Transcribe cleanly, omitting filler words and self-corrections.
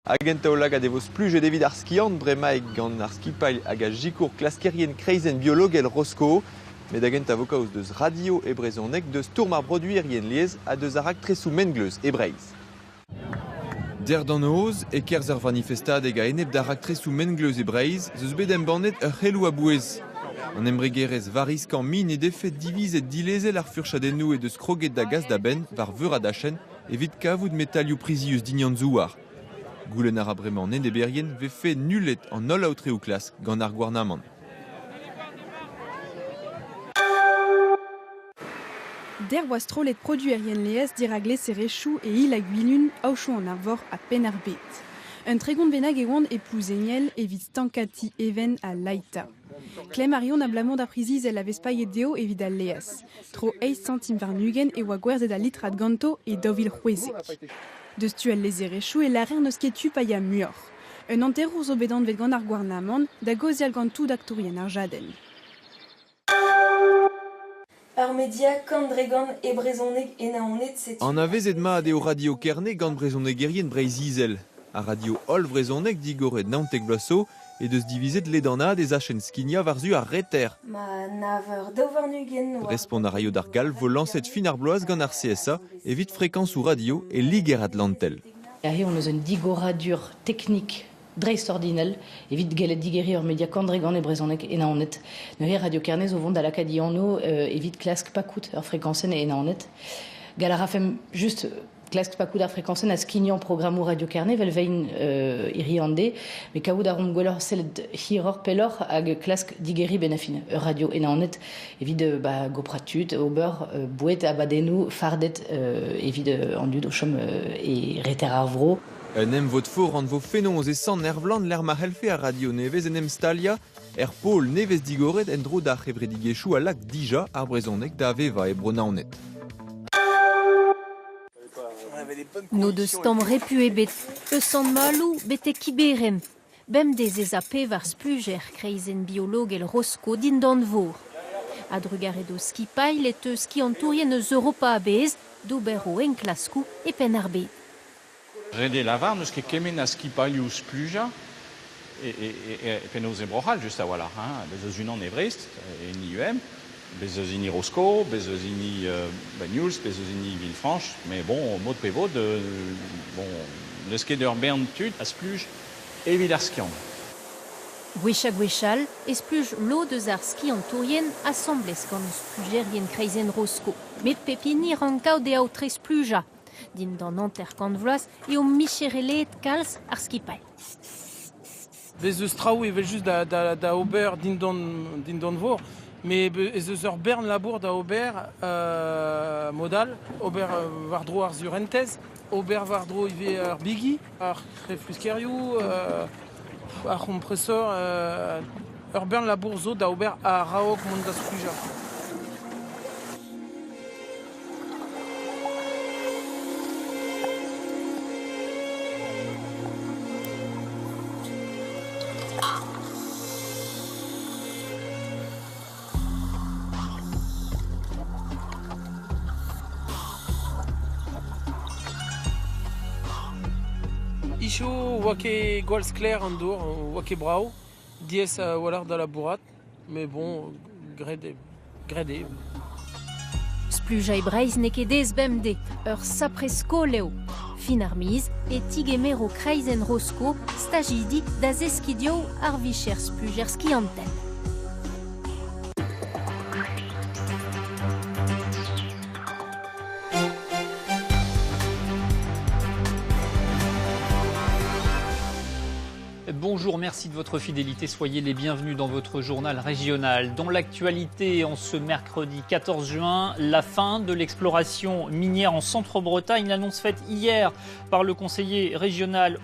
Hag en taol-lagad e vo splujet evit ar skiant bremaik gant ar skipailh hag a sikour klaskerien kreizenn biologel Rosko. Met da gentañ vo kaoz deus radio e brezhoneg, deus stourm ar broduerien laezh ha deus ar raktresoù mengleuz e Breizh. Dec'h da noz, e-kerzh ur vanifestadeg a-enep d'ar raktresoù mengleuz e Breizh, 'z eus bet embannet ur c'heloù a-bouez. An embregerezh Variscan Min he defe divizet dilezel ar furchadennoù he deus kroget da gas da benn war veur a dachenn evit kavout metalioù prizius dindan-zouar. Goulenn a ra bremañ an eneberien 'vefe nullet an holl aotreoù klask gant ar gouarnamant. Dec'h 'oa strollet produerien laezh dirak leserezhioù e Il-ha-Gwilun, Aochou-an-Arvor ha Penn-ar-Bed. Un 30 bennak e oant e Plouzeniel evit stankañ ti Even ha Laita. Klemm a reont abalamour d'ar priz izel a vez paeet dezho evit al laezh. Tro eizh santim warn-ugent e oa gwerzhet al litrad ganto e 2016. Deus tu al lezerezhioù e lârer n'eus ket tu paeañ muioc'h. Un hanterour zo bet anvet gant ar gouarnamant da gaozeal gant tout aktourien ar jadenn. Ar media Kandregan e brezhoneg e Naoned setu. Anavezet mat eo Radio Kerne gant brezhonegerien Breizh-Izel. Ar radio hollvrezhonek digoret 19 vloaz zo he deus divizet ledanaat he zachenn skignañ war-zu ar reter. Ma nav eur 22 war. Respont a raio d'ar galv vo lañset fin ar bloaz gant ar CSA evit frekañsoù radio e Liger-Atlantel. Aze hon eus un digoradur teknik dreistordinal evit gellet digeriñ ur media kandregan e brezhoneg e Naoned. Neuze Radio Kerne zo vont da lakaat e anv evit klask pakout ur frekañsenn e Naoned. Gall a rafemp just klask pakout ar frekañsenn ha skignañ programmoù Radio Kerne evel vein hiriv an deiz, met kavout a reomp gwelloc'h sellet hiroc'h pelloc'h hag klask digeriñ benn ar fin ur radio e Naoned evit ba, goprañ tud, ober boued abadennoù fardet evit an dud o chom e reter ar vro. Un emvod foran vo fenoz e Sant-Ervlan lec'h ma c'hellfe ar radio nevez en em staliañ er pol nevez digoret en-dro d'ar c'hevredigezhioù a lak dija ar brezhoneg da vevañ e Bro-Naoned. N'o deus tamm repu ebet, eus Sant-Maloù betek Kiberen. Bemdez ez a pevar splujer kreizenn biologel Rosko dindan vor. A-drugarez d'o skipailh e teu skiantourien eus Europa a-bezh d'ober o enklaskoù e Penn-ar-Bed. Ret eo lavar n'eus ket kement a skipailhoù splujañ e penaos e Bro-C'hall just a-walc'h. Hein. Bez' eus unan e Brest, en IUM, bez' eus hini Rosko, bez' eus hini Banyuls, bez' eus hini Villefranche, mais bon, mod pe vod, bon, n'eus ket ur bern tud a spluj evit ar skiant. Gwech ha gwech all e spluj lod eus ar skiantourien asambles gant splujerien kreizenn Rosko. Met pep hini rank kaout e aotre splujañ. Dindan 50 vloaz eo micherelaet kalz ar skipailh. Bez eus traoù evel-just da, da, da ober dindan, dindan vor, met ez eus ur bern labour da ober euh, mod all, ober war-dro ar surentez, ober war-dro ivez ar bigi, ar c'hefluskerioù, euh, ar c'hompresor, euh, ur bern labour zo da ober a-raok mont da splujañ. Hiziv 'oa ket gwall sklaer an dour, 'oa ket brav, diaes a-walc'h da labourat, met bon, graet eo. Graet eo. Splujañ e Breizh n'eo ket aes bemdez, ur sapre skol eo. Fin ar miz e tigemero kreizenn Rosko stajidi da zeskiñ dezho ar vicher splujer skiantel. Bonjour, merci de votre fidélité. Soyez les bienvenus dans votre journal régional. Dans l'actualité, en ce mercredi 14 juin, la fin de l'exploration minière en Centre-Bretagne, l'annonce faite hier par le conseiller régional.